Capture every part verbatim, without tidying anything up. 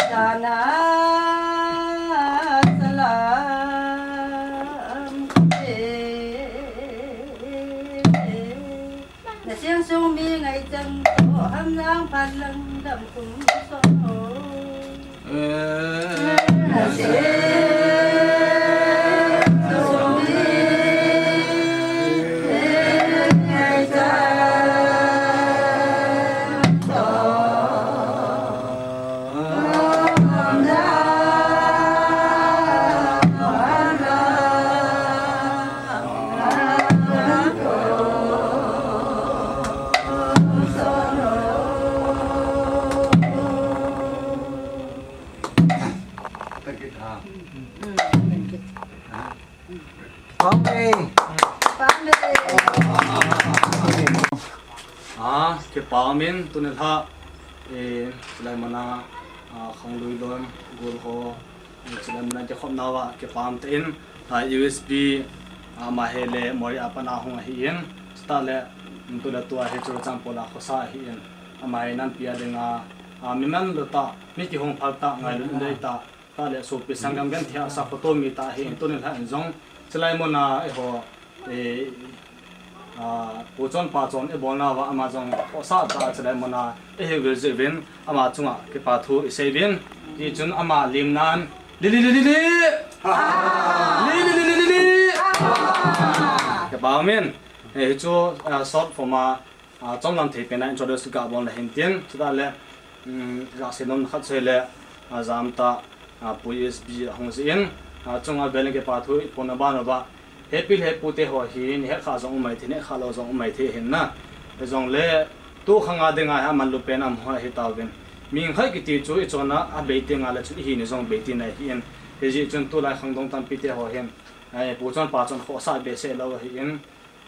Dana salam. Na siang sung mi ngai chang to, ham nang phan lang dam kum so. Na siang sung mi ngai chang to, ham nang phan lang Amen. Ah, kipa umin, tuni lha, eh, chulai mana, ah, khanglui lon, gol ho, eh, chulai mana kikhopna uva, kipa um tah in, ah, U S B, ah, ama hi le Mori a pat a hung ahin, chutah le, um, tu le tua hi Churachandpur a khosa ahin, ama hi nampi a dinga, ah, mi manlu tah, mi kihong phal tah, ngailut dei tah, tah le sopi sanggam genthei a sa photo mi tah ahin, tuni lha in jong, chulai muna eiho, eh, ah, Pu Chonpa chon ibolna uva ama jong khohsah tah a chulai muna eihin vil jeh uvin ama chunga kipa thu isei uvin. Hichun ama limnan li li li li li. Li li li li li li. Kipa umin. Eh, hichu, ah, short form a, ah, chomlam thei pen a introduce kabolna ahin tin, chutah le, um, gasei nom khat chu ahile, ah, jam tah, ah, Pu U S B ahung jeh in, ah, chunga vel in kipa thu iphonna ban uva, hepi le hepu te ho hi, nei het kha jong um maithei, nei het kha lou jong um maithei ahin na. Hijongle, tu khang a dinga hi amanlu pen amaho ahi tauvin. Mihing khat kiti chu ichonna abei teng le chun ihi ni jong bei tina ahin. Hijeh chun tulai khangdong tampi te ho hin, eh, Pu Chonpa chon khohsah behseh lou ahin.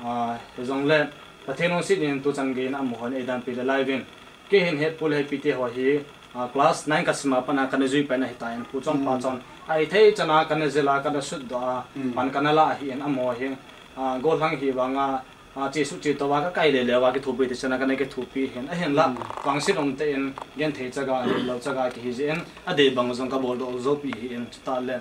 Ah, hijongle, Pathen lungset in tuchan gei in amaho in eidampi le lai uvin. Kei hin hepu le hepi te ho hi, ah, class nine kasim a pat a kana jui pen ahi tan, Pu Chonpa chon ahithei chan a kana jil a, kana sutdoh a, pan kana la ahin amaho hi, ah, gollhang hi vang a, ah, chesuh chetou a kakai le le uva kithopi ti chan a kana kithopi ahin, ahinla, vangset um tah in, genthei chaga, lemlou chaga kihi jeh in, adei bang jong kabol doh jou pi ahin, chutah le,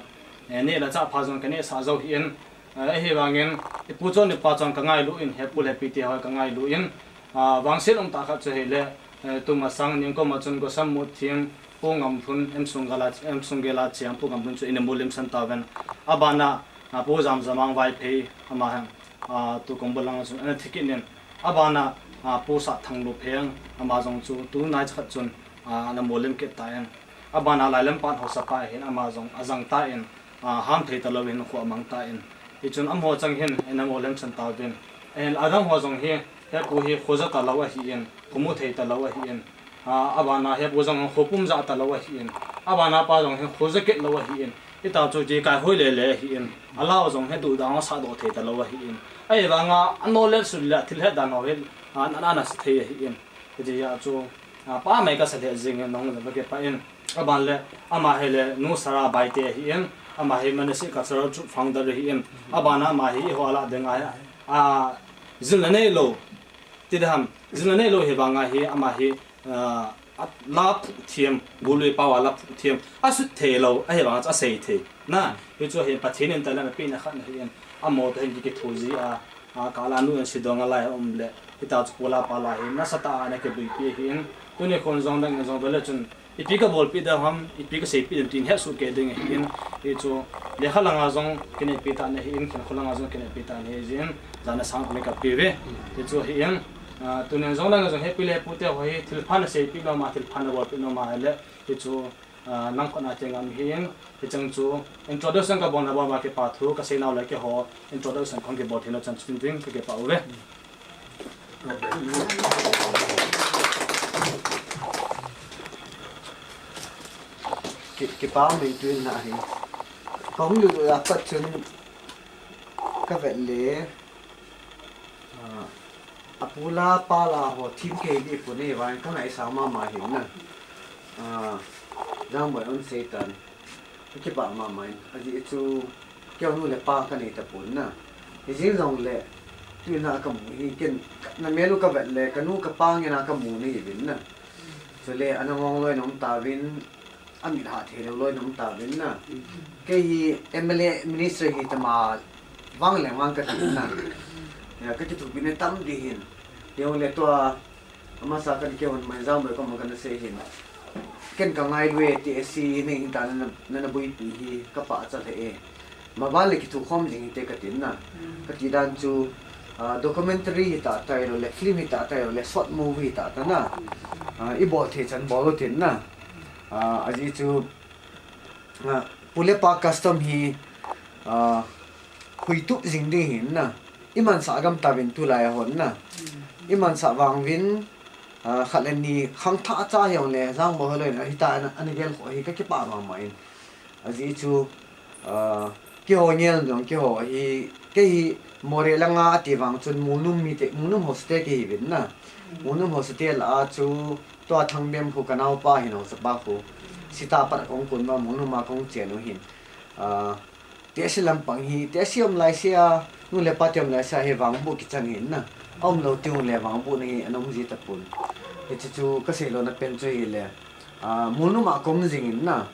eh, neh le chah pha jong kaneh sah jou ahin, Eh, ahivangin, ipu chon ipa chon kangailu in, hepu le hepi te ho kangailu in, ah, vangset um tah khat chu ahile, eh, tumasang ningkoma chun Gosam Muthim, Pu Ngamlhun, M. Sunggela, M. Sunggela cheng, Pu Ngamlhun chu ina molhem san tauvin. Abana, ah, Pu Jamjamang Vaiphei, ama hi, ah, tukum bulang chun ana thi kit in. Abana, ah, Pu Satthang Lupheng, ama jong chu tunai chakhat chun, ah, ana molhem kit tan. Abana Lailampan Haosapa hin ama jong ajang tan, ah, ham thei talou hin kho amang tan. Hichun amaho chang hin ina molhem san tauvin. Ahin adang ho jong hi, hepu hi khoja talou ahin, khomu thei talou ahin. Ah, abana hepu jong khopum ja talou ahin. Abana pa jong hi khoja kit lou ahin. Hita chu kikai hoi le le ahin. Alou jong hi duda ho sahdoh thei talou ahin. Ahivanga anoleh sut le thil hetdan ho hi, ah, ana, ana sa thei ahin. Hijeh a chu, ah, pamai kasa lheh jingin nahung jong kakipah in. Aban le, ama hi le, Nu Sara Baite ahin, ama hi Manasi Cultural Troupe founder ahin, abana ama hi eiho a lah dinga hi, ah, Jilna neilou, ti ding ham, jilna neilou hi vanga hi, ama hi, ah, a la phuh thiam, golui pao a la phuh thiam, a sut thei lou, ahi vanga chu a sei thei. Na, hi chu hi Pathen in talent a pehna khat na hi in, amaho toh hin ki, kithoji a, a, kala nu in sidong a lai a um le, hita chu pu la pa la hi, nasatah a ana kibuipi hi in, tuni khun jong dang in jong vele chun, ipi ka bolpi ding ham, ipi ka seipi ding ham tin hetsoh kei ding ahi in, hi chu, lekha langa jong kineppi tan ahi in, khenkho langa jong kineppi tan ahi jeh in, jana sang puni ka pe uve. Hi chu hi in, ah, tunin jong nang jong hepi le pu te ho hi thilpha na seipi nom a, thilpha na bolpi nom a le, hi chu, ah, nang khut na te ngam hi in, hi chang chu introduction ka bol na bol ma kipa thu, ka sei nau le keiho introduction kahung kibol thei na chan chu tin tin ka kipa uve. Ki, kipa min tuin na hi. Kahung lut a pat chun ka vet le, ah, a pu la pa la ho thim kei di pu nei vang ka ngaisang mama hin na. Ah, Jangboi un sei tan. Ka kipah mama in. Ajeh chu keiho nu le pa ka nei tapon na. Hijeng jongle, tuin a ka mu hi ken, na mel u ka vet le, ka nu ka pa ngen a ka mu na hi uvin na. Chule, ana ngong loi na um tauvin, amit hah thei lou loi na um tauvin na. Kei hi M L A minister hi tama vang le vang ka ti na. Ya, ka kithopi na tam di hin. Hijongle tua, amasa kan keiho mai Jangboi koma kana sei hin. Ken ka ngailu e ti a si ni in ta na, na, na buipi hi ka pachat e. Maban le kithukhom jing hite ka tin na. Ka ti dan chu, ah, documentary hita tailou le, film hita tailou le, short movie hita ta na. Ah, i bol thei chan bol u tin na. Ah, ajeh chu, ah, pu le pa custom hi, ah, huitup jing ding hin na. I mansah gam tauvin tulai a hon na. I mansah vang uvin, ah, khat le ni khangthah cha hijongle, Jangboi ho loi na, hita ana, ana gel kho hi ka kipah mama in. Ajeh chu, ah, keiho ngel jong keiho hi, kei hi Moreh langa ati vang chun Mungnum mite, Mungnum House te kei hi uvin na. Mungnum House te lah a chu tua Thangbem khu ka naopa hin House pa khu. Sita pat a kong kun ma Mungnum a kong chen u hin. Ah, tehse lampang hi, tehse um lai se a, nu le pa te um lai se a hi Vangboh kichang hin na. A um lou ti ule Vangboh na hi ana um ji tapon. Hiche chu ka sei lona pen chu hile. Ah, Mungnum a ka um jing in na.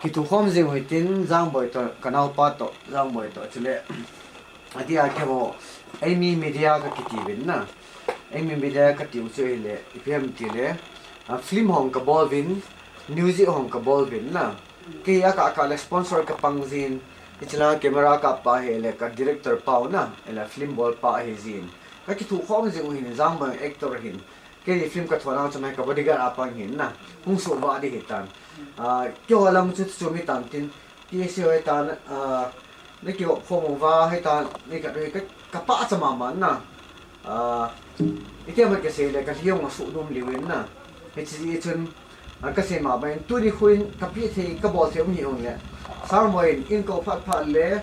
Kithukhom jing u hitin Jangboi toh, ka naopa toh, Jangboi toh, chule. Adia keiho, Eimi Media ka kiti uvin na. Eimi Media ka tiu chu hile, ipi ham tile. Ah, film hong ka bol uvin, music hong ka bol uvin na. Kei a ka, ka le sponsor ka pang jin, hiche la camera kap pa hile, ka director pa u na, hile film bol pa ahi jin. Ka kithukhom jing u hin, Jangboi actor hin. Kei film ka thon a chu mai ka bodyguard a pang hin na, hung suhvah di hitan. Ah, keiho lam chu chu mi tan tin, T S A ho hitan, ah, na kihop khom uva hitan, ni ka, ka, ka pachat mama na. Ah, iti ama ka sei le, ka lhi jong asuh nom lheh in na. Hiche chun, ah, ka sei mama in, tuni khu in ka pe thei, ka bol thei um hi ong le. Sarboi in, in ko phat phat le,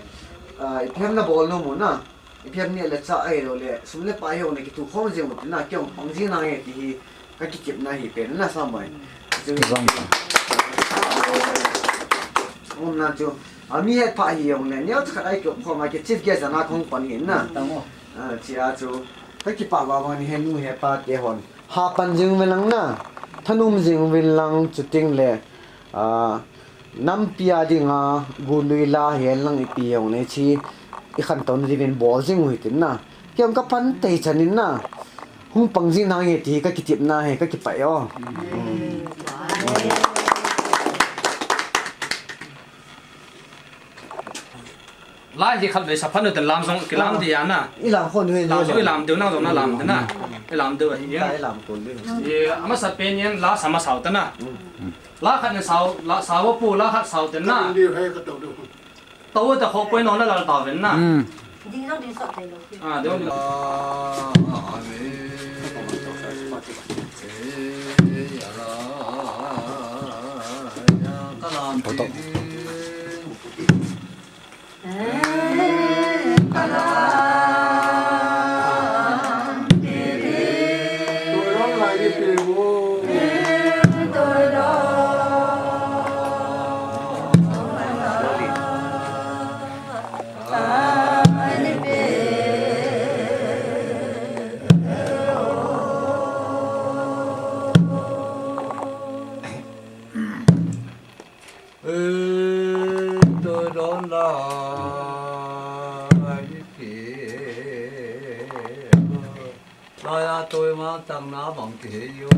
ah, ipi ham na bol nom u na. Ipi ham neh le chah ahilou le, sum le pai hung le kitukhom jing u tina, kei hung pang jing nange ti hi ka kitepna hi pen na Sarboi. Chu jong ka. Umna chu, a mi hetphah hi hung le, neocha khat a i kikhom a ki chief guest a na kahung pan hi na. Tamo. A, chia chu, ka kipah vang vang in he nu he pa te hon. Ha pan jing uvin lang na, thanop jing uvin lang chuting le, a, nampi a dinga, golui la hihen lang ipi hung le chi, i khantou na diuvin bol jing u hitin na. Kei hung ka pan tei chan in na. Hung pang jing nange ti ka kitepna hi, ka kipah e o. La hi khat vei sa phat u te lam jong kilam di a na. I lam khon u hi. Lam jong i lam diu, nang jong na lam di na. I lam diu ahi. Ka i lam khon diu. I amasa pen in la sa masa u te na. Mm. La khat nei sao, la sao pu, la khat sao te na. Ka diu hai ka tou diu. Tou te kho poi no na lal tao ven na. Mm. Ding jong ding sot thei lou. Ah, ding jong ding. Ah, amen. Eh, ya la. Ya, ka lam ti. Laiya toima tangna bang kihei o.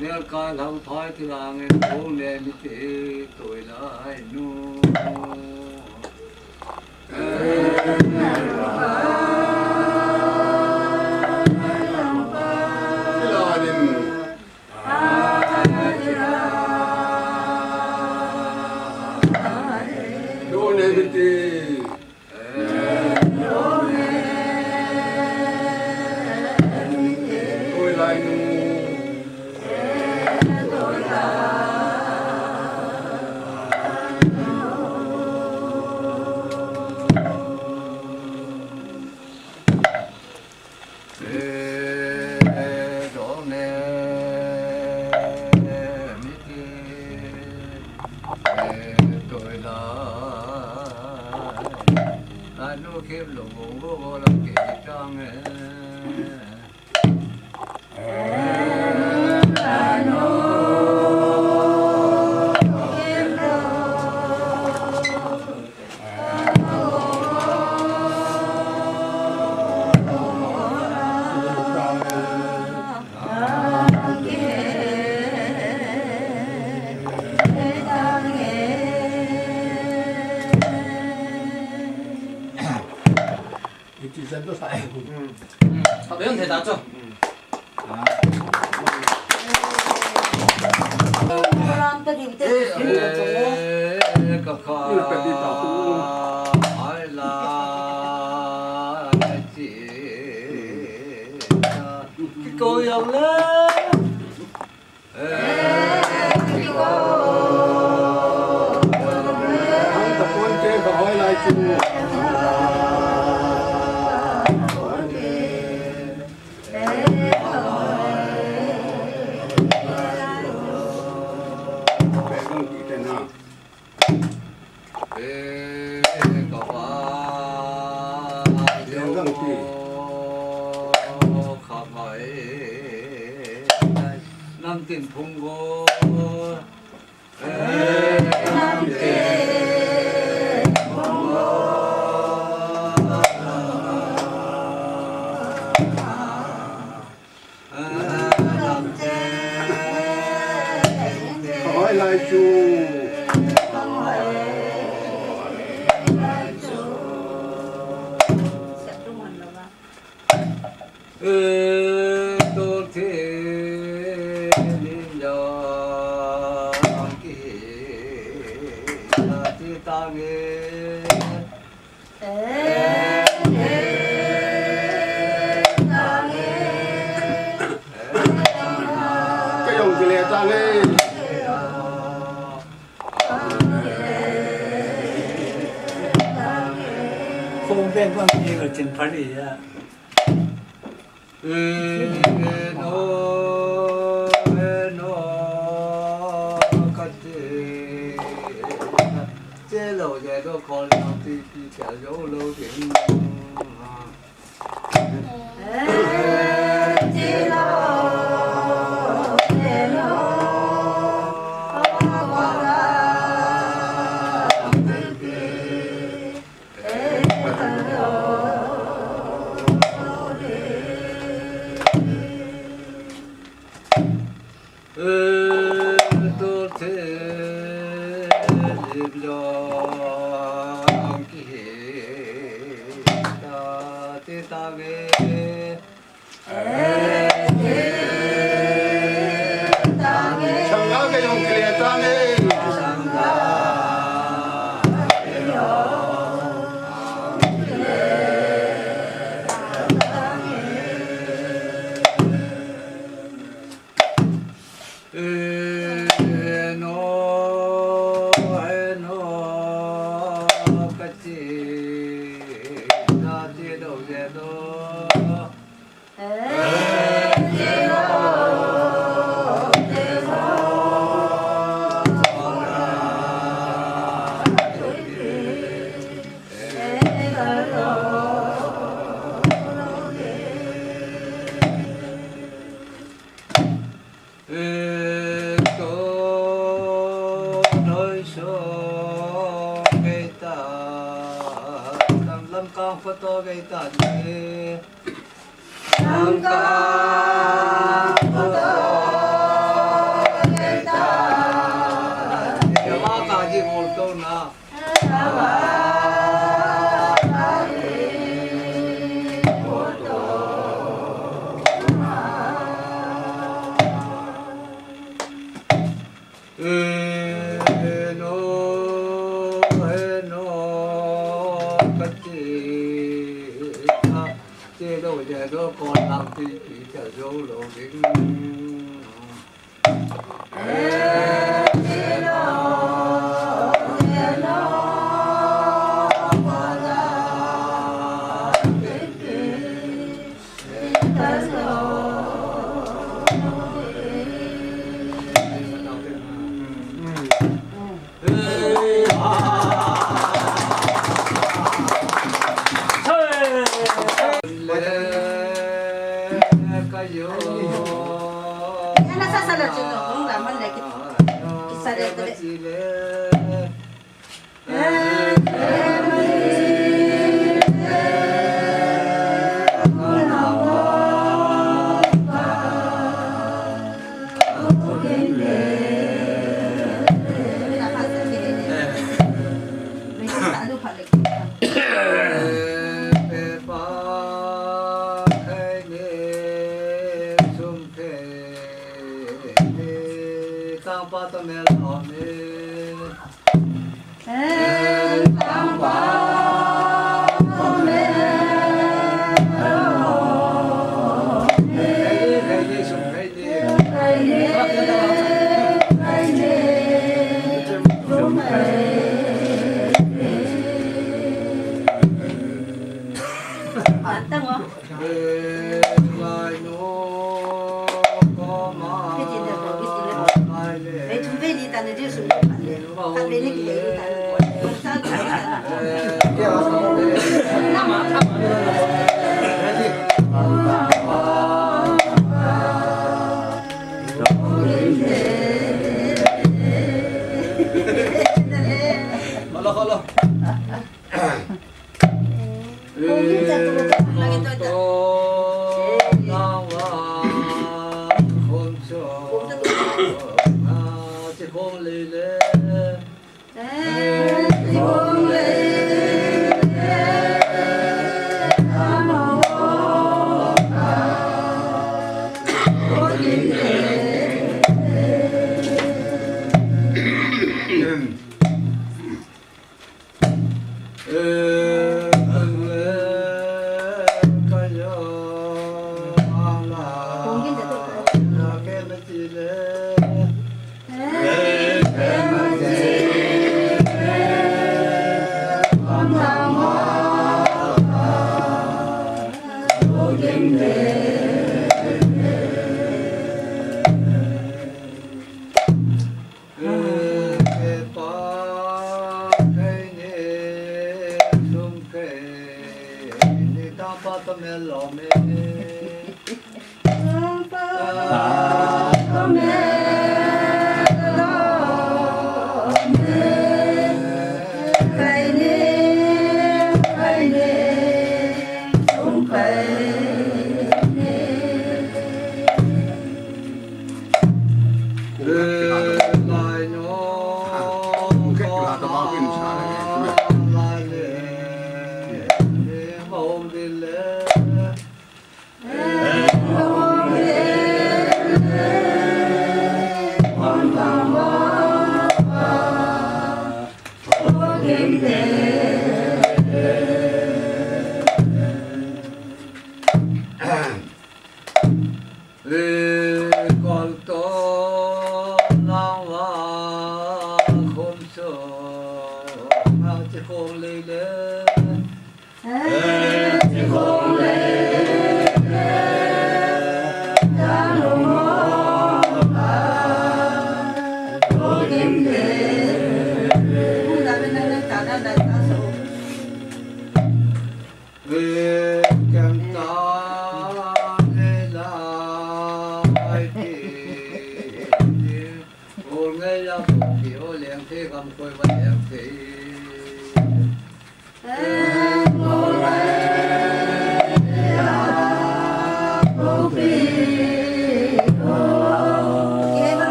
Nelkai lang phai ti lang en, kong le mi te toi lai nu. Iti sen to sai. Ka be un thei ta chu. Ram ta ding te. Ka kha. Ai la. Ki ko yang le. Nam tin phung go. Oi, lai chu. Ka jong kile tange. Kong beng bang ni lo chin phani ya. Eno, eno, kati. Che lo, che lo, kol lo, ti, ti, che lo, lo, ding. Eno, eno, kati, kati, do, ye, do. Eno, eno, kati, kati, lo, ye, lo, ko, lang, ti, ti, cha, zo, lo, ding.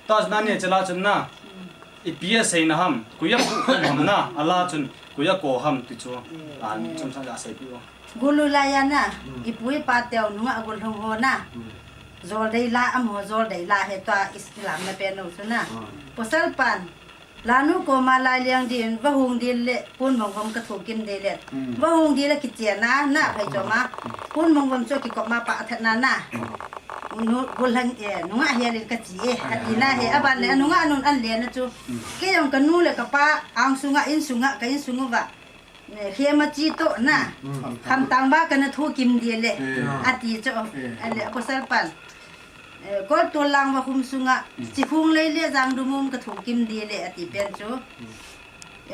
Tos nani chala chun na. Ipi asei na ham, koi a pu ham na, ala chun, koi a ko ham ti chu. An chun sa ja sei pi o. Gulu la ya na, ipu ipa teu nunga gul hong ho na. Jol dei la am ho jol dei la he tua Islam na pe no chu na. Pasal pan, lanu ko ma lai liang din, va hung din le, pun mong hom ka thu kim de le. Va hung din le ki chia na, na phai cho ma. Pun mong hom cho ki ko ma pa that na na. Nu, gulhang e, nunga hialin ka chi e, ati na he, aban le, nunga nun an le na chu. Kei jong ka nu le ka pa, ang sunga, in sunga, ka in sunga va. Ne, he ma chi to na. Ham tang ba ka na thu kim di le. Ati cho, ale, pasal pan. E, kol to lang va hum sunga, chi hung le le jang du mum ka thu kim di le, ati pen cho.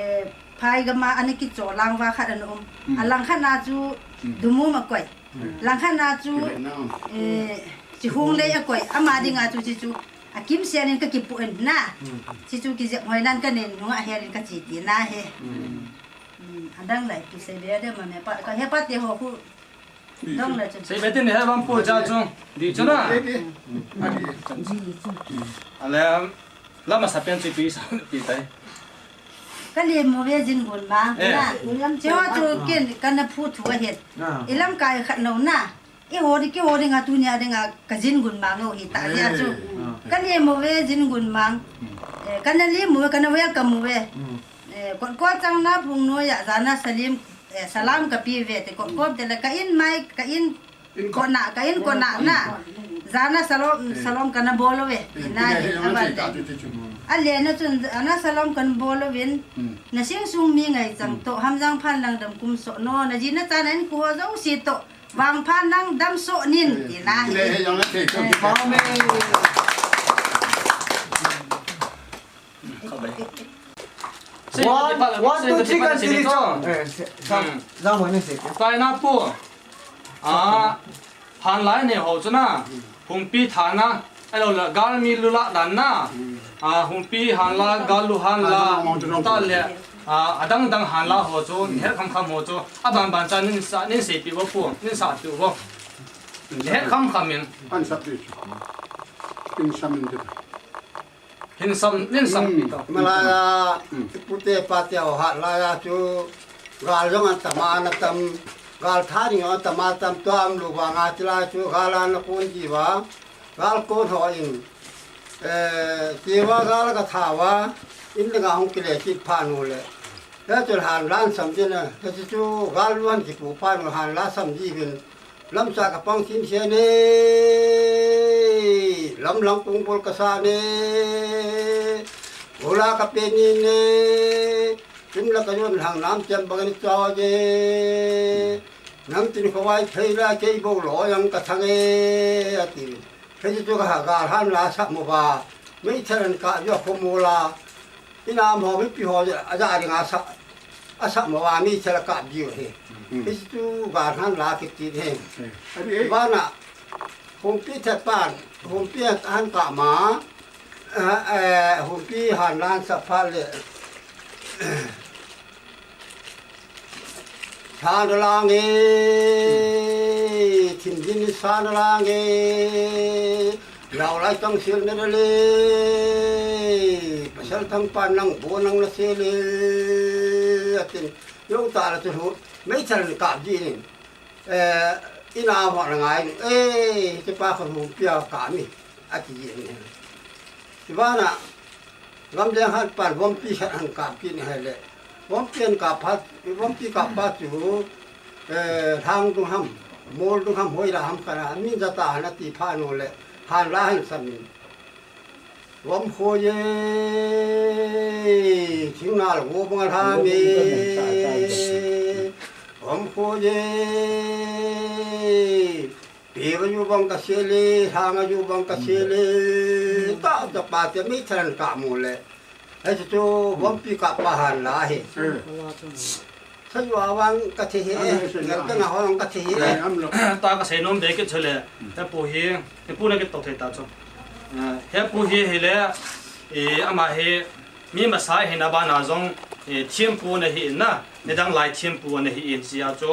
E, phai ga ma, ani ki cho lang va khat an um. A lang khat na chu, du mum a koi. Langkhat na chu, eh, chi hung lei a koi, ama dinga chu chi chu, a kim sian in ka kipu in na. Chi chu kijep hoi nan ka nen nunga hialin ka chi ti na he. Adang lai pi sei be de ma me pa, ka he pa te ho khu. Dong lai chu. Sei be te ne he bam pu cha chu. Di chu na. Ale, lama sa pen chu pi sa pi tai. Ka lem mo ve jin gun ma, eh, na. Che ho chu ken ka na phu thu a het. Ilam kai khat no na. I ho di ki ho di nga tu nia di nga ka jin gun ma ngo hi ta dia chu. Ka lem mo ve jin gun ma. Eh, ka na lem mo ve, ka na ve ka mo ve. Eh, kon ko chang na phung no ya za na salim. Eh, salam kape uve, ti kop kop tile ka in mai, ka in kona, ka in kona na. Jana salam, salam kana bol uve. Ina hi, aban te. Alena chun, ana salam kana bol uvin. Nasing sung mi ngaichang toh, hamjang phan lang dam kum soh no, naji nacha na inko ho jouse toh, vangpha nang dam soh nin, tina hi. One, one, two, three, kan ti ni cho. Eh, sa, sa mo ni si. Pai na pu. Ah, hanlai nei ho chu na. Humpi thana. Ahilou le, galmi lula dan na. Ah, humpi hanla, gallu hanla. Tale, ah, adang dang hanla ho chu, het kham kham ho chu. Aban ban cha nin sa, nin seipeh uvo pu, nin sapeh uvo. Het kham kham in. An sap ti chu. In sam in ti. Hin sam, nin sam. Malaya, pute pate ho hanlai a chu, gal jong atam a na tam, gal tha ding jong atam a tam, tua umlou vanga chulai chu, gal ana kon jiuva, gal kon ho in, eh, tiuva gal katha uva, in le nga hung kile kit phat uleh. Hichun hanla sam ding a, hichu gal luan kipu phat u hanla sam jiuvin, Lamsa kapang sin sen e, lamlang kong bol kasan e, ula kapen in e, sim la kajon hang nam chem bang ni chao je, nam tin khovai thei la kei bou lo yang kathang e, ati. Hichu kaha gal hanla sam uva, meithal in kap jiu khomu la, Ina mo mipi ho aja ding a sa, asa mo va mi chela kap jiu hi. Hichu gal hanla kiti hi. Vana humpi that pan, humpi han kap ma, eh, eh, humpi hanla sa phat le. Sana lang e, thim jin sana lang e, lau lai tang sil na le, pasal tang pan nang bo nang na sil e, atin, lou ta la chu hu, meithal kap ji nin, eh, ina ho na ngai, eh, ti pa kho humpi a kap mi, ati ji nin. Ti vana, Gamleng hat pan vompi hat han kap kit ni hile. Vompi han kap phat, vompi kap phat chu, eh, lhang dung ham, mol dung ham, hoila ham kana, min jata han ati phat uleh, hanla han sam in. Vom kho ye, thingnal ho bang lha me. Vom kho ye. Pe va ju bang ka sele, hang a ju bang ka sele, ta ta pa te mi tharan ka mu le. He chu chu, vompi kap pa hanla hi. Sa ju a vang ka thi hi, ngal ka na hong ka thi hi. Ta ka sei nom de kit chule. He pu hi, he pu na kit to thei ta chu. He pu hi hi le, e, ama hi, mi masa hi na ba na jong, e, thiampu na hi in na, nidang lai thiampu na hi in sia chu.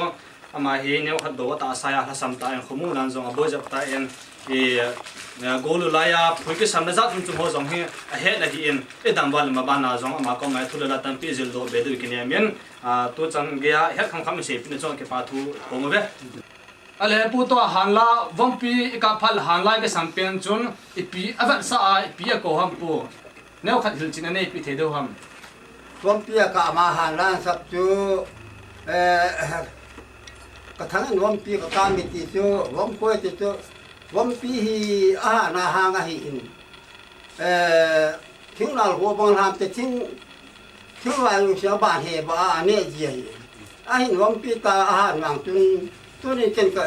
Ama hi neokhat do ta sa ya, lhasam ta in, khomu nan jong aboi jep ta in, i, eh, golu lai a, phui kisam na jat chum chum ho jong hi, ahet na hi in, i dam val ma ban na jong ama koma thu le la tampi jil do be du kinem in, a, tu chan gei a, het kham kham seipeh na chong kipa thu, kong ve. Ale pu to hanla, vompi i kap phat hanla kisam pen chun, ipi, avat sa a, ipi a ko ham pu. Neokhat hilchetna neipe thei diu ham? Vompi a kap ma hanla sap chu, eh, ka thang in vompi ka kap mi ti chu, vom khoi ti chu, vompi hi a hana hang ahi in. Eh, thingnal ho bang ham te thing, thingvai u sia ban he ba a ne ji ahi. Ahin vompi ta a han vang tun, tunin ken ka,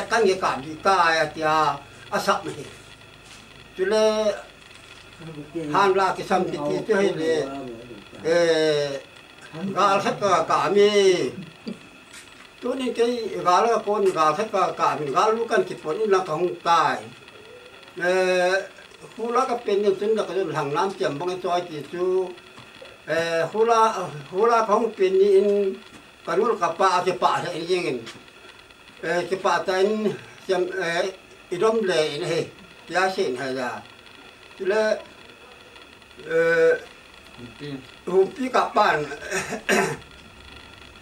kan ke kap di ta a tia, a sap hi. Chule, hanla kisam kiti chu hi le, eh, gal khat ka kap mi. Tunin kei gal ka kon gal khat ka kap mi, gal lu kan kipon in lang ka hung tai. Eh, hula ka pen ni chun la ka lhang nam tiam bang choi ti chu, eh, hula, hula ka hung pen ni in ka nul ka pa a kipa he in jing in. Eh, kipa ta in, siam, eh, i dom le in he, tia sin he la. Chule, eh, humpi kap pan,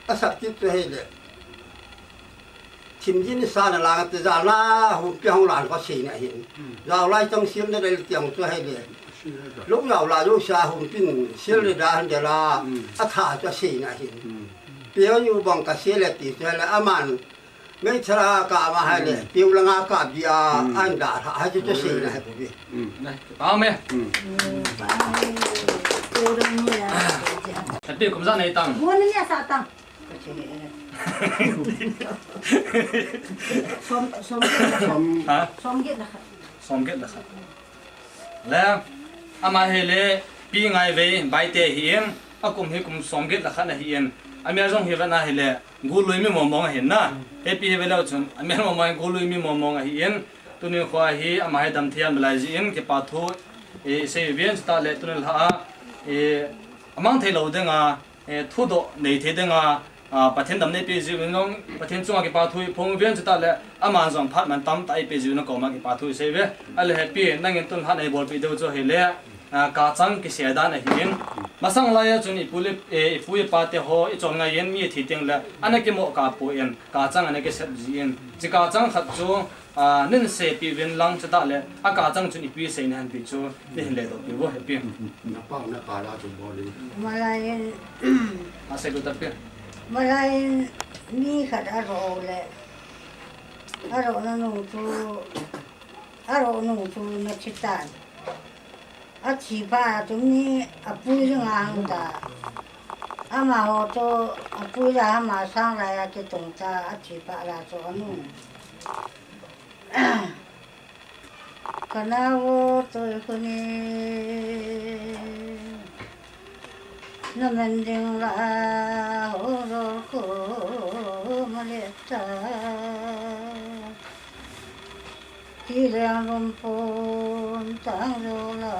a sap kit chu he le. Thim jin sa na lang te ja na, humpi hung lan ko si na hin. Jao lai tang sil na le tiang chu he le. Lung jao la lu sa humpin, sil le da han de la, a tha chu si na hin. Piu yu bang ka se le ti se le aman. Mei thara ka ma hai le, piu la nga ka bia, an da tha, hai chu chu se na hai pu bi. Nai, kipa me. Happy kum ja nei tang. Mo ni ya sa tang. Som, som, som. Ha? Som get la khat. Som get la khat. Le, ama hi le, pi ngai vei, bai te hi in, a kum hi kum som get la khat na hi in, a mel jong hi va na hi le, gu lui mi mong mong a hin na. He pi hi ve le chun, a mel mong mong, gu lui mi mong mong a hi in, tuni khua hi, ama hi dam thiam lai ji in, kipa thu, e, sei vin ta le tuni la a, e, amang thei lo ding a, eh, thudoh nei thei dinga, ah, Pathen dam nei pe jiu in jong, Pathen chunga kipa thu i phong uvin chutah le, aman jong phat man tamtah i pe jiu in a koma kipa thu i sei uve. Ale happy, nangin tun hat nei bolpi deu chu hile, ah, kachang kisei dan ahin. Masang lai a chun i pu le, eh, i pu i pa te ho i chon ngai in mi thi teng le, ana kimo ka pu in, kachang ana kisep ji in. Chi kachang khat chu, Ah, nin sei pi vin lang chutah le, a kachang chun ipi sei na han pi chu, ni hin le doh pi vo happy. Na pa, na pa la chu bol in. Malai in, a sei ko ta pi. Malai in mi khat a ro le, a ro na nu chu, a ro nu chu na chi tan. A thi pa chu mi a pui ring a hang ta. Ama ho chu a pui la ama sang lai a kitung ta a thi pa la chu a nu. Ka nao tui khuni na men ding la ho ro ko ma le ta. Ti leng lum pun tang zo la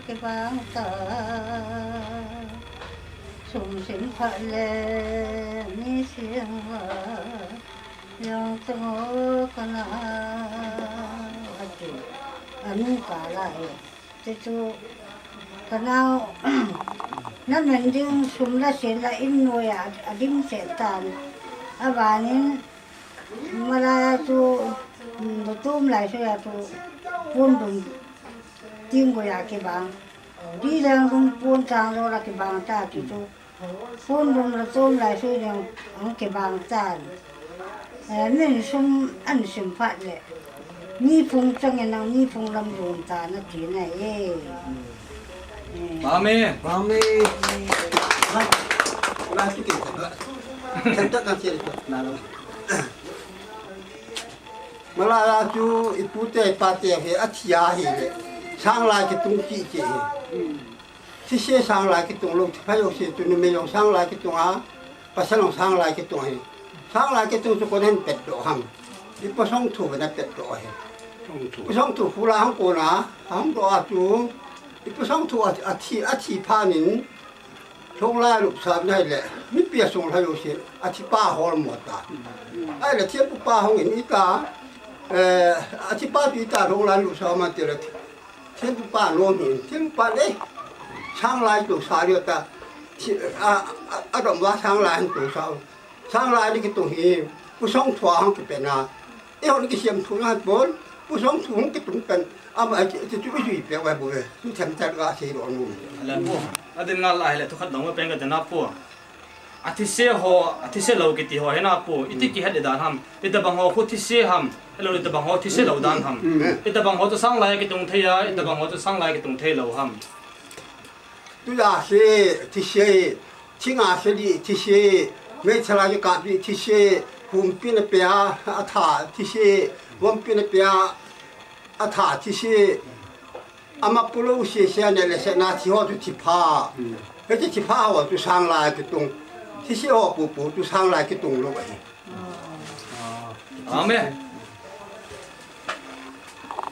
kibang ta. Sum sim phat le ni siang la. Yang tamo kana ati anu kala e. Te chu kanao na men ding sum la se la in noi a, a dim se tan. A vanin mala chu tum lai so ya chu pun dum ting go ya ke bang. Di lang dum pun chang lo la ke bang ta ki chu. Pun dum la chom lai sui ding ang kibang tan. Eh, min sum an sim phat le. Mi phung chang en ang mi phung lam dum ta na ti na e. Eh. Ba me. Ba me. Na, na ki ki. Kan ta kan se ko. Na lo. Mala la chu i pu te i pa te he a thi a hi le. Sang lai ki tung ki ki he. Thise sang lai kitung lou, thi pha jouse chu numei jong sang lai kitung a, pasal jong sang lai kitung ahi. Sang lai kitung chu koiin ahin petdoh ham. I pasal thu vena petdoh ahi. Pasal thu phula hung kona, hung doh a chu, i pasal thu a, athi, athi phat in, thong lai lup sap nai le, mipi asung lai jouse, athi pa hol mo ta. Ahile thempu pa hung in ita, eh, athi pa chu ita thong lai lup sap ma ti le, Thempu pa nom hin, thempu pa le, sang lai kitung sa rio ta, thi, a, a, a dom va sang lai hin tung sa, sang lai ni kitung hi, pu song thua hong kipen a, e hon kisiam thu na pon, pu song thu hong kitung pen, ama, ti, ti, ti, ti, pe wa bu ve, tu them tar ga se ro nu. Ala pu, adin ngal lai le, thu khat dong pen ka dena pu. Athise ho, athise lou kiti ho hina pu, iti kihet le dan ham, ita bang ho khu thise ham, elo ita bang ho thise lou dan ham. Ita bang ho chu sang lai kitung thei a, ita bang ho chu sang lai kitung thei lou ham. Tu la se, thise, thinga se di, thise, mei chala ki ka pi, thise, humpi na pe a, atha, thise, vompi na pe a, atha, thise, Ama pu lou se se ne le se na thi ho chu thi pha. He thi thi pha ho chu sang lai kitung. Thi se ho pu pu chu sang lai kitung lou ahi. Amen.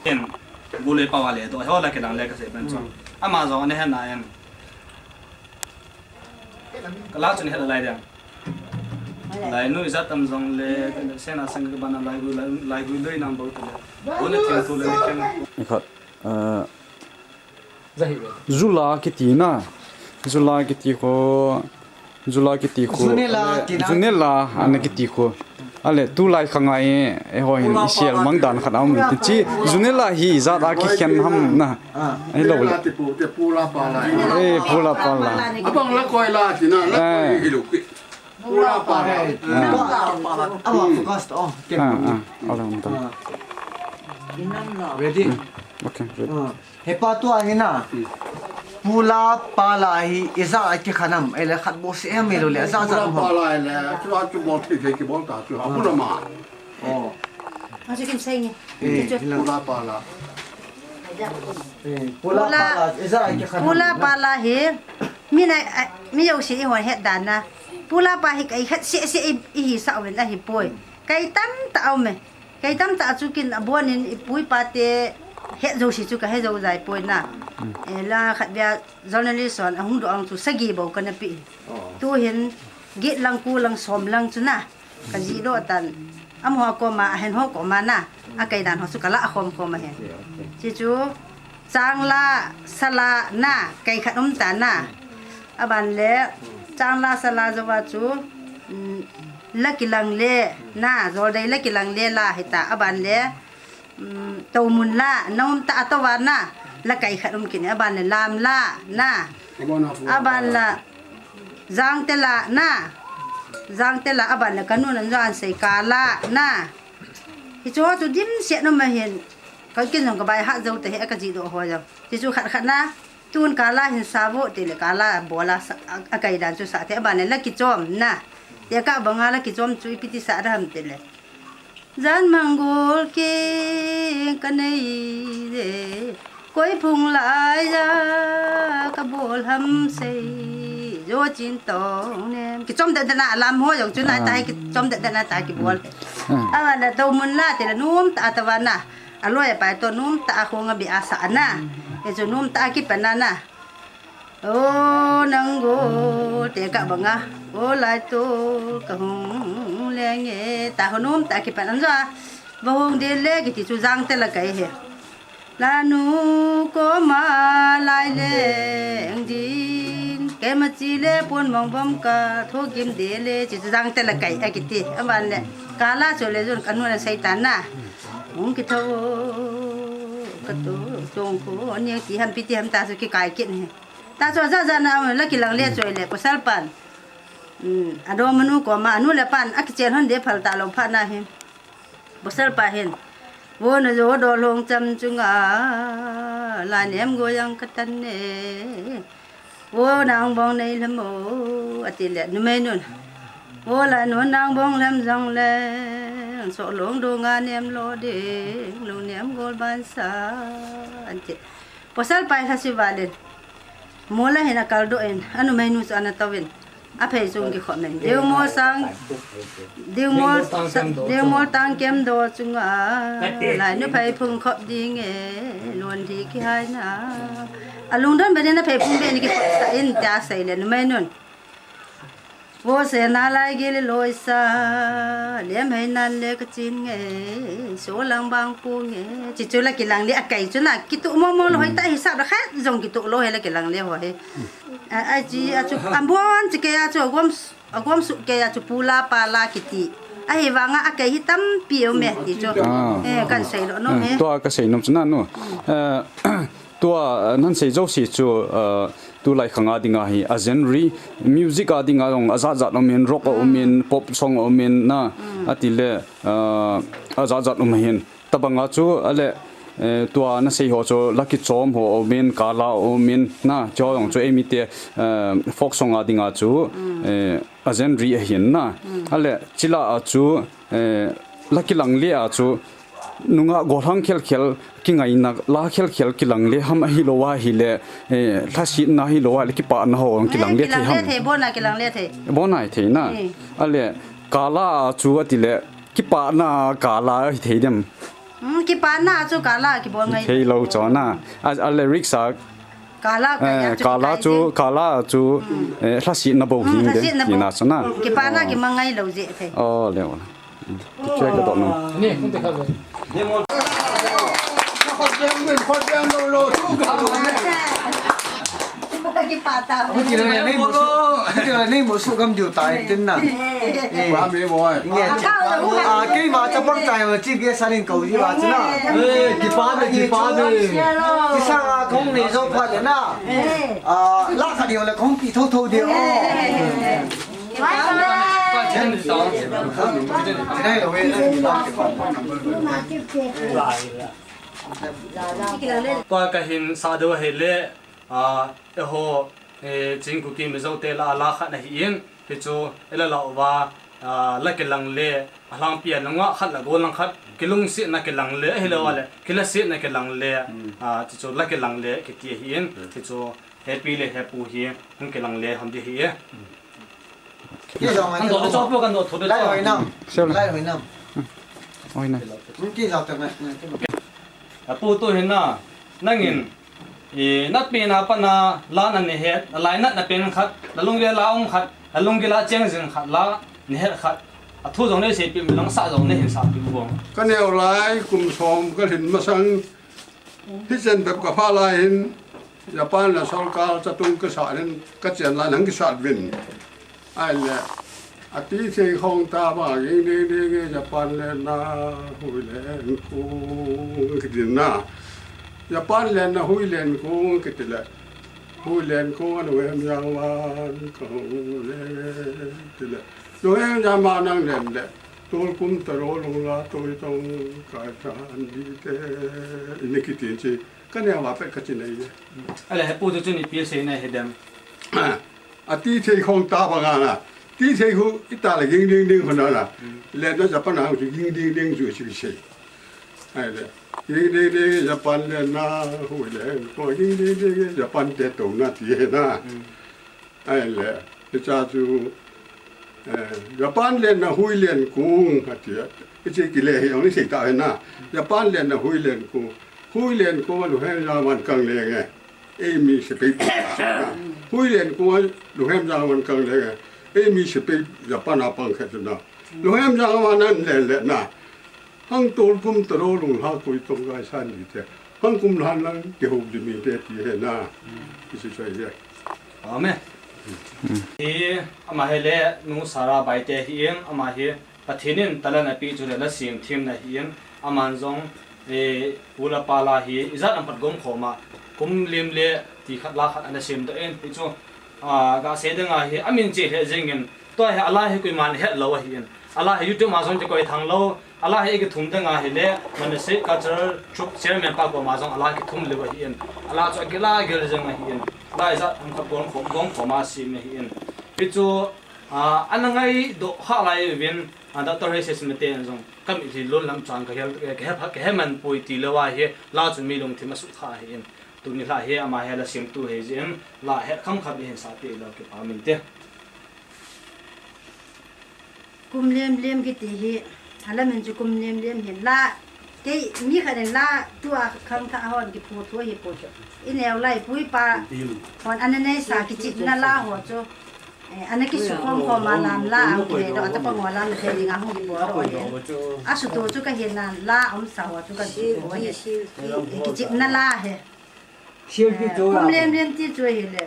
En, bu le pa wa le to ho la ke lang le ka se pen chu. Ama jong ne he na en. Ka la chu ne he lai de. Lai nu ijat tam jong le, se na sang ka bana lai gu, lai, lai gu loi nang bau te le. Bo ne thing tu le ne keng. Ni khat, eh, Zula kiti na. Zula kiti kho. Zula kiti kho. Zunela kiti na. Zunela ana kiti kho. Ale, tulai khang a, eh, ho hin i sel mang dan khat a um ti chi. Zunela hi ijat a kikhen ham na. Ah. Ai lo le. Zunela ti pu, ti pu la pa la. Eh, pu la pa la. Abang la koi la ti na, la koi hi lo ki. Pula pala. Pula pala. Ama focus to. Ah, ah. Ala unta. Ready? Okay, ready. Hepa tua hi na. Pula pala hi ija a kikhanam, ele khat bo se em lo le, ija ja. Pula pala ele, chu a chu bol thei thei kibol ta chu, a pula ma. Oh. Achu kin sai nge. Eh, chu pula pala. Eh, pula pala, ija a kikhanam. Pula pala hi, mi na, mi jouse i hon het dan na. Pula pa hi kai khat se se i, i hi sa uvin ahi poi. Kai tam ta um e. Kei tamtah chu kin abonin ipu ipa te het jouse chu kahe jou jai poi na. Eh, la khat bia journalist hon ahung doh ang chu sagi bou kana pe. Tuhin get lang ko lang som lang chu na. Kajih doh tan. Amaho koma, ahen ho koma na. Akai dan ho chu kala khom khom ahi. Chi chu Changla, sala na, kai khat um ta na. Aban le, changla, sala jouva chu, um, la kilang le, na, joldei la kilang le la hita. Aban le, um, toumun la, na um ta a touva na, la kai khat um kini. Aban le, lam la, na. Aban la, jangte la, na. Jangte la, aban le, kanun an jo an sei kala, na. Hichu chu dimset nom ahin. Ka kin jong ka bai hat jou te hi a ka jih doh ho jong. Ti chu khat khat na, tun kala hin sa vo ti le kala bola sa, a, a kai dan chu sa te aban le la kichom na. Te ka banga la kichom chu ipi ti sa da ham ti le. Jan manggol ke ka nei je. Koi phung lai ja ka bol ham sei, jo chin tong nem. Kichom det det na lam ho jong chu na ta kichom det det na ta kibol. Aban le toumun la ti le nom ta ta va na. Aloi apai to nom ta a khong a bi a sa na. E chu nom ta a kipan na na. O nang go te ka banga. O lai to ka hung leng e. Ta ho nom ta kipan an jo a. Va hung de le kiti chu jangte la kai he. Lanu koma lai leng din. Kei ma chi le pon mong bom ka thokim de le chi chu jangte la kai a kiti. Aban le kala chu le jun kanu la sei ta na. Hung kitho ka to chong ko ni ti ham pi ti ham ta chu kikai kit ni. Ta chu ja ja na la kilang le chu le pasal pan. Um, adom anu koma anu le pan a kichen hon de phal ta lo pha na hi. Pasal pa hin. Vo na jo dol hong cham chunga, la nem go yang ka tan ne. Vo nang bong nei lhem o, ati le, numei nun. Vo la nun nang bong lhem jong le, so long do nga nem lo ding, lu nem gol ban sa, ati. Pasal pa hi lha si valin. Mola hin a kal doh in, a numei nu chu ana tou in. A phei chung kikhop men. Diu mol sang, diu mol, diu mol tang kem do chunga. Lai nu phei phung khop ding e, lon di kihai na. A lungdon beni na phei phung beni kikhop sa in ta sei le numei nun. Vo se na lai gil loi sa, lem hei nan le ka chin nge, so lang bang pu nge. Chi chu la kilang le a kai chu na, kitu mo mo lo hoi ta hi sa da khat, jong kitu lo he la kilang le ho he. A, a chi, a chu, a bon chi ke a chu, a gom, a gom su ke a chu, pu la, pa la kiti. A hi vanga a kai hi tampi um e, ti chu. Ah. Eh, kan sei lo nom e. Tua ka sei nom chu na nu. Eh, Tua, eh, nan sei jouse chu, eh, tulai khang a dinga hi, a genre, music a dinga jong, a jat jat um in, rock a um in, pop song a um in, na, ati le, eh, a jat jat um hin. Tabanga chu, a le, eh, tua na sei ho chu, la kichom ho a um in, kala a um in, na, chu jong chu, eimi te, eh, folk song a dinga chu, eh, a genre ahin na. A le, chila a chu, eh, la kilang le a chu, nunga golhang khel khel kingaina, la khel khel kilang le ham ahi lo a hi le, eh, lhasetna hi lo a le kipana ho kilang le thei ham. Kilang le thei, bona kilang le thei. Bona thei na. Eh. A le, kala a chu ati le, kipana kala hi thei dem. Hmm, kipana chu kala kibol ngai. Thei lo chu na. A, a le riksa Kala, eh, kala chu, kala chu, eh, lhasetna bou hi de, lhasetna bou. Kina chu na. Kipana kimangai lou jeh thei. Oh, le, oh. Kichai ka dot no. Ni, kun te kha ve. Khot beng, khot beng lou lou, chu ka. Kipata. Kila nei mo su, kila nei mo su gam diu tai tin na. Ba me mo. Nge. Ah, keima chapang tai ma chi ge sa ning kau ji ba chu na. Eh, kipa de, kipa de. Kisa nga kong nei jo pha de na. Ah, la kha diu le kong pi tho tho diu. Tua kahin sah deu ahile, ah, eiho, eh, Chin Kuki Mizo te lah a la khat ahin, hichu i la lah uva, ah, la kilang le, alhangpi a nungah khat lah golhang khat, kilungsetna kilang le, ahilou le, kilasetna kilang le, ah, chuchu la kilang le kiti ahin, hichu Hepi le Hepu hi hung kilang le ham ti ahi e. Kan dot le chop kan dot thot le chop. Lai hoi nam. Sure. Lai hoi nam. Hoi nam. Mun ti lau ta na. Apu tu hin na, nangin, eh, na pen a pat na la na nei het, na lainat na pen khat, na lunggil a um khat, na lunggil a cheng jing khat la nei het khat. Athu jong nei seipeh, mi lang sa jong nei hin sapeh uvin. Ka neo lai kum som ka lhin masang, hichan bep ka pha lai hin, Japan le sorkar chatung ka sa hin, ka chen lai hin kisat uvin. Ahile, ati thei khong ta ba, ging ding ding, Japan lenna Huilen kung kiti na. Japan lenna Huilen kung kiti le, Huilen kung a Nuhem Jangvan kung le, ti le. Nuhem Jangvan nang len le, Tolkum Taro Lungla Toitong Kaisan Dite, ini kiti chi. Ka neo a pet ka chi nei le. Ale, Hepu tu chun ipi sei na he dem. Ati thei khong ta banga na. Ti thei khu i ta le ging ding ding khu na na. Mm. Lenna Japan a khu ging ding ding chu chi sei. Ahile. Ging ding ding Japan lenna Huilen kung, ging ding ding Japan te touna ti he na. Mm. Ahile. Hicha chu, eh, Japan lenna Huilen kung ati a. Hiche kile hi ong ni sei ta he na. Japan lenna Huilen kung. Huilen kung a Nuhem Jangvan kang lenge. Ei mi sepai. Huilen kung a Nuhem Jangvan kang lenge. Ei mi sepai Japan a pang khat na. Nuhem Jangvan nan len le na. Hang Tolkum Taro Lungla Toitong Kaisan Dite. Hang kum lhan lang kihoulim inte ti he na. Isi choi ye. Amen. Hi ama hi le Nu Sara Baite ahin, ama hi Pathen in talent apeh chu le la semthemna ahin, aman jong, eh, pu le pa la hi ijat ham khat gom khom a, kum lem le ti khat la khat ana semdoh in, hichu, ah, ga sei ding ahi, amin che lheh jeng in, tua hi a la hi koiman het lou ahin, a la hi YouTube a jong kikoi thang lou, a la hi kithum ding ahile, Manasseh Cultural Troupe Chairman pa koma jong a la kithum lou ahin, a la chu agil agil jeng ahin, la ijat ham khat gom khom, gom khom a sem ahin. Hichu, ah, ana ngaidoh kha lai uvin, ah, Doctor Heise Simate in jong, ka mitlhi lon lam chan ka hel, ka he, ka he man poi ti lou ahi, la chu mi lungthim a sukha ahin. Tuni la hi ama hi la semtu ahi jeh in, la het kham kham ihin sapeh lou kipah inte. Kum lem lem kiti hi, a la min chu Kum lem lem hin la, kei mi khat in la tua khangthah hon kiphut thu ahi poi. I neo lai pu i pa hon ana neisa kichepna la ho chu, eh, ana kisukhom khom a lam la ang kineidoh a, chapang ho lam thei ding a hung kibol doh ahi. Asutu chu ka hin nan la umsa ho chu ka sutu ahi. Kichepna la ahi. Sil pi chu la. Kum lem lem ti chu ahile.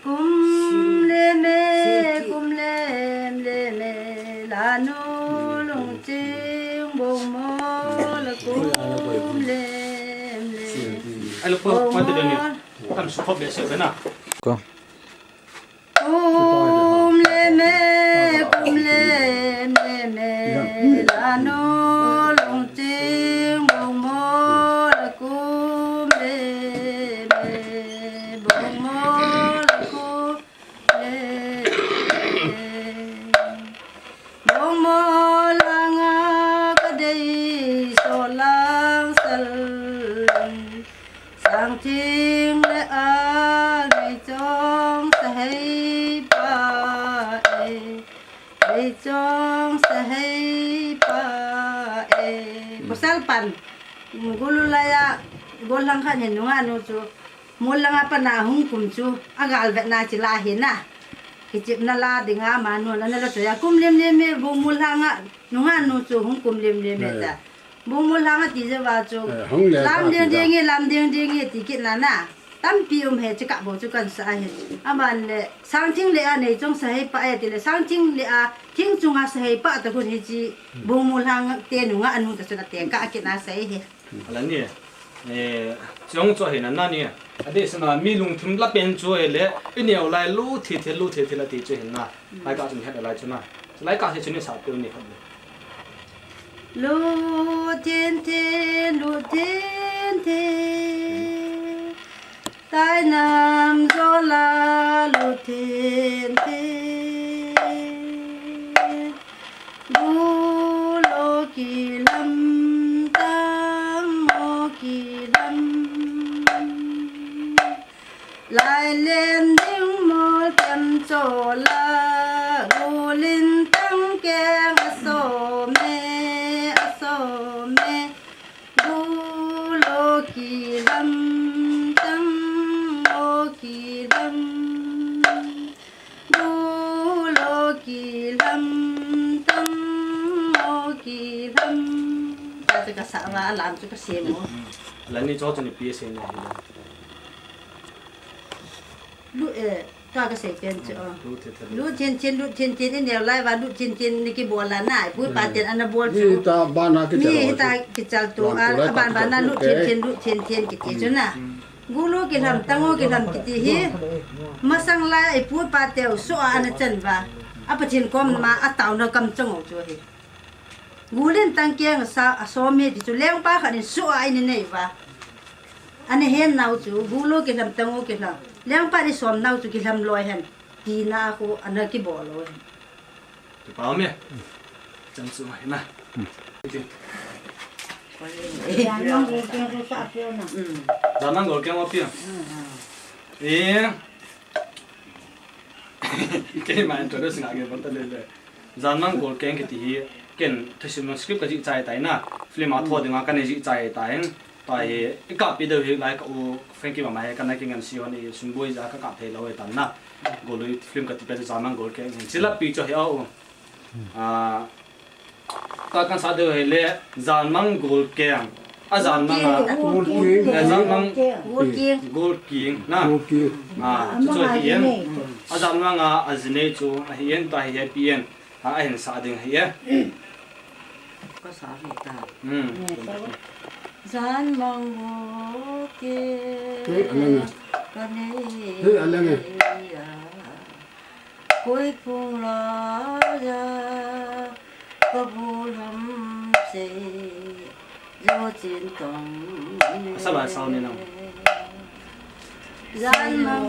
Kum lem e, kum lem lem e, la nu lungching bong mo la kum lem lem. Ai lo po, po te ni. Tam su khop le se na. Ko. Kum lem e, kum lem lem e, la nu lungching bong mo la kum lem e, bong mo la kum lem e. Bong mo langa ka dei so lang sal. Sang thing le a nei chong sa hei pa e, nei chong sa hei pa e. Pasal pan, gulu laya, gol lang khan hin nunga nu chu, mol langa pana hung kum chu, agal vetna chi la hi na. Kichepna la dinga manu la na la chu ya kum lem lem e, bu mol langa, nunga nu chu hung kum lem lem e ta. Bongmol lhang ati jeh uva chu, eh, hung le lam ding ding e, lam ding ding e ti kit na na. Tampi um e, chikah bou chu kan sa ahi. Aman le, sang thing le a nei chong sa hei pa e ti le, sang thing le a thing chunga sa hei pa ta khun hi chi, hmm, bongmol lhang te nunga anu ta chun a te ka kit na sa e he. Ala ni. Eh, chong chu ahi na, na ni. Adeh sena mi lungthim la pen chu ahile, i neo lai lu thi thi, lu thi thi la ti chu ahi na. Lai ka chun het lai chu na. Lai ka se chu ni sa pe ni khat le. Lut thin thin, lut thin thin. Tainam jola lut thin thin. Gulo kilam, tango kilam. Lailen ding mol kem chola, gulin tangkeng asome, asome. Gulo kilam, tango kilam. Gulo kilam, tango kilam. Ka chu ka sa va, alam chu ka sem u. Lani cho chu ni pi se na hi. Lu, eh, ka ka sei pen chu. Lu thi thi. Lu thin thin, lu thin thin, i neo lai va lu thin thin ni kibol la na, i pu i pa ten ana bol chu. Mi ta bana kichal. Mi ta kichal tu, a, a ban bana lu thin thin, lu thin thin kiti chu na. Gulo kilam, tango kilam kiti hi. Masang lai i pu i pa teu so a ana chan va. A Pathen kom ma a tauna kam chang u chu hi. Gulin tangkeng sa asome ti chu lengpa khat in so a ini nei va. Ana hen nau chu, gulo kilam, tango kilam. Lengpa ni som nau chu kilam loi hen. Tina khu ana kibol loi hen. Kipa me. Chan chu mai na. Jan mang golkeng chu sa pia na. Jan mang golkeng wa pia. Eh. Keima introduce nga ge banta le le. Jan mang golkeng kiti hi ken thusim script ka jih chai tai na. Film a tho dinga ka nei jih chai tai. Tua hi, i kap pi deu hi lai ka u Frankie mama hi ka na kingan si hon i sum boi ja ka kap thei lou hi tan na. Golui film ka ti pen Jan mang golkeng. Chila pi cho hi a u. A, ta kan sa deu hi le Jan mang golkeng. A Jan mang a. Golkeng. Eh, Jan mang golkeng. Golkeng na. Golkeng. A, chu cho hi en. A Jan mang a, a jinei chu a hi en, ta hi happy en. A, a hin sa ding hi e. Ka sa hi ta. Hmm. Jan mang golkeng. Hei, a leng e. Ka nei. Hei, a leng e. Koi phung la ja. Ka bu lam sei. Zo chin tong. Asa ba sao ni nang. Jan mang.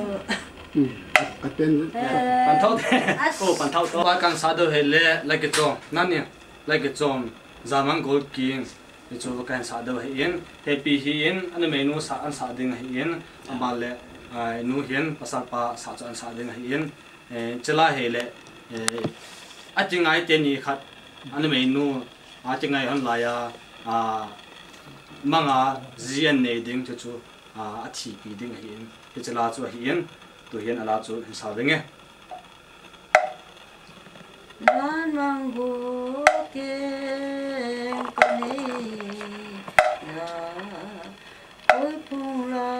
Hmm. A, a ten. Pan thau te. Oh, pan thau to. Ba kan sa deu hi le, la ke chom. Nan ni, la ke chom. Jan mang golkeng. Ni chu kan sa deu hi in. Happy hi in. Ana mei nu sa an sa ding hi in. Ama le, a, nu hin pasal pa sa chu an sa ding hi in. Eh, chila hi le, eh, a ti ngai te ni khat, ana mei nu, a ti ngai hon lai a, a, manga ji an nei ding chu chu, a, a thi pi ding hi in, hi chila chu hi in, tu hin a la chu hin sa ding e. Jan mang golkeng ka nei a. Koi phung la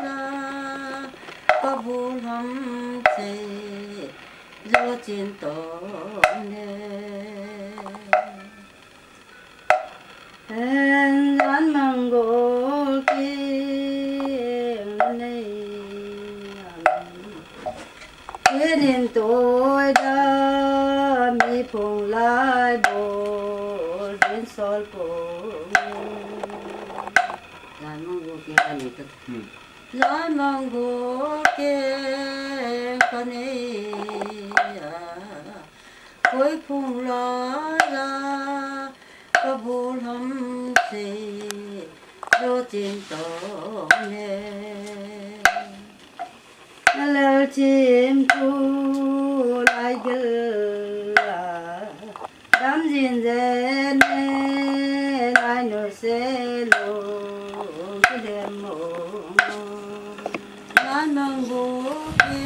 la, ka bu lam sei, zo chin tong ne. Hen jan mang golkeng nei a. Kinin toi da mi phung lai bol din sol pong. Jan mang golkeng ka nei ta. Hmm. Jan mang golkeng ka nei a. Koi phung la la, ka bu lam sei, zo chin tong ne. Lal chim tu lai gil a, dam jin jen ne, lai nu se lo, ki dem mo. Lai mang golkeng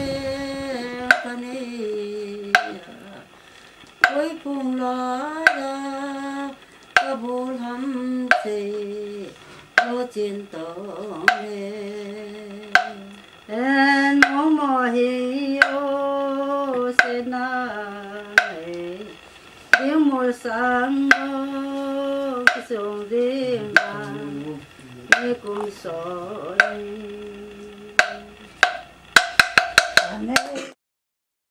ka nei a. Koi phung la la, ka bu lam sei, zo chin tong ne. En mo mo hi o se na e. Ding mol sang o, ki sung ding bang. Ni ku Amen.